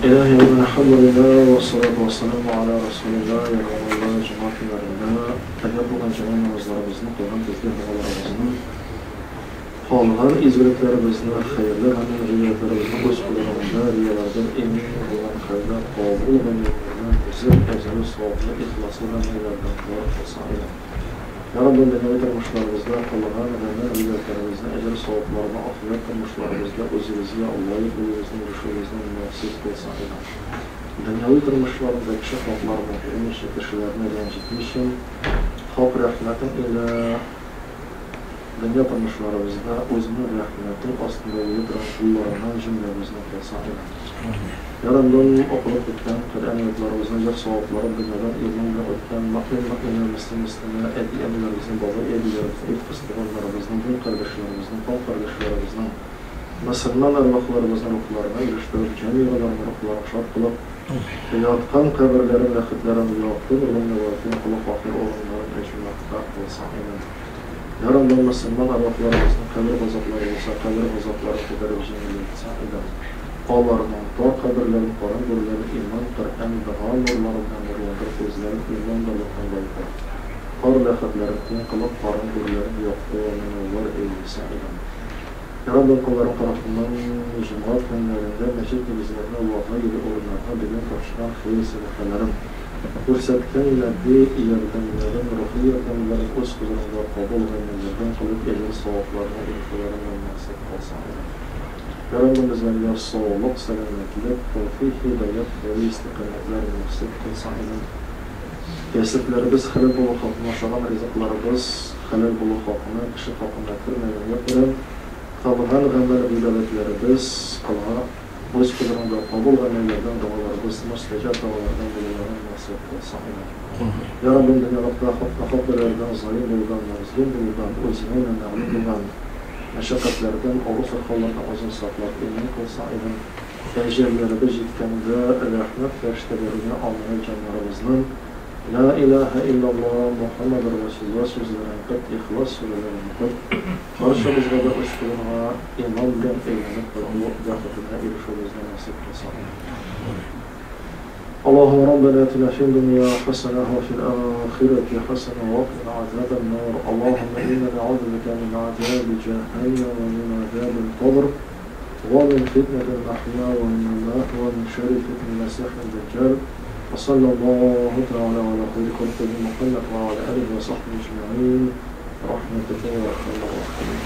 İlahi elhamdülillah ve salatu ve selamu ala Resulillah. Ya Allah, cemaat günlerinde əgər qılğan cəma namazlarımızını, qılğan gizli dualarımızını, qılğan izgiliklerimizni, xeyirli həmin riyetlerimizni öz qulluğunda riyalardan emin olan xeyirlər, qabul əməllərdən, bizim əcəli, savablı, ixlaslı əməllərdən qılıq qılsa ilə. Ya Rabbim, dünyavi turmuşlarımızda qılğan həmin riyetlerimizni, əcəli savablarını, axirət turmuşlarımızda özümüzə, layiq özümüzün, rüşümüzün münasib qılsa ilə. Dünyavi turmuşlarımızda kişi haqlarını, kişi kişilerini rəncitmişim, haq rəhmətin ilə dünya turmuşlarımızda özünün rəhmətin astında duran qullarından cümləmizni qılsa ilə. Ya Rabbim, oxulub bitən Qur'an yodlarımızın əcr savabları dünyadan imanla ötən mümin, müslim, müslimə, ədi-əmilərimizin, baba ədilərimizin, ilk fıstıqlarımızın, din qardaşlarımızın, qan qardaşlarımızın, müsəlman ərvahlarımızın ruhlarına ilişdirib, cəmiyyələrinin ruhlarına şad qılıb, yatqan qəbirlərin, rəxidlərin, yaxın olun, qılıb, axir olanların əcməqdə qılsa ilə. Ya Rabbim, müsəlman ərvahlarımızın qəbir əzabları olsa, qəbir əzabları qədərib cəmiyyətsə ilə. Allah'ın tar qəbirlərin, qaran qurların, iman, Qur'an, dua nurlarından nurlandırıb, özlərin iman doluqdan bayıqır. Qar ləhətlərin tən qılıb, qaran qurların yaxdı və nurlar eyləsə ilə. Ya Rabbim, qulların tarafından cemaat günlərində məscid negizlərinə, Allah'a gibi orunlarına bilin tapşıran xeyir sədəqələrin, göstərən maddi yardımların, ruhi yardımların öz huzurunda qabul əməllərdən qılıb, ecr savablarına, iltilarına münasib qılsa ilə. Ya Rabbim, bizlərə sağlıq, səlamətlik, tövfiq, hidayət, xeyirli istiqamətlər münasib qılsa ilə. Kəsiblərimiz xəlil bolu xalqına, aşağan rizqlarımız xəlil bolu xalqına, kişi xalqına kirməyən yapırın. Qılğan əməl ibadətlərimiz, qılğan öz huzurunda qabul əməllərdən dualarımız, müstəcab dualardan duaların münasib qılsa ilə. Ya Rabbim, dünyalıqda xalq-xalqlardan, zalim boludan, mazlum boludan, özünə ilə məğlub boludan, məşəqqətlərdən, ağır sırxallardan uzun saxlab, emin qılsa ilə. Əcəllərimiz yetkəndə rəhmət fəriştələrinə amına canlarımızın La ilahe illallah Muhammedur Resulullah sözlərini qıt, ixlas surələrini qıt, barşamızğa da öz quluna iman bilan eylənib və bəxtinə erişimizə nasib qılsa. Allahümme Rabbena atina fid dunya hasene ve fil ahireti hasene ve qina azaben nar. Allahümme inna na'udhu bika min azabi cehennem ve min azabil qabr ve min fitnetil mahya ve min mamat ve min şerri fitnetil mesihid deccal. وصلى الله تعالى على خير خلقه محمد وعلى آله وصحبه أجمعين. رحمتك يا أرحم الراحمين.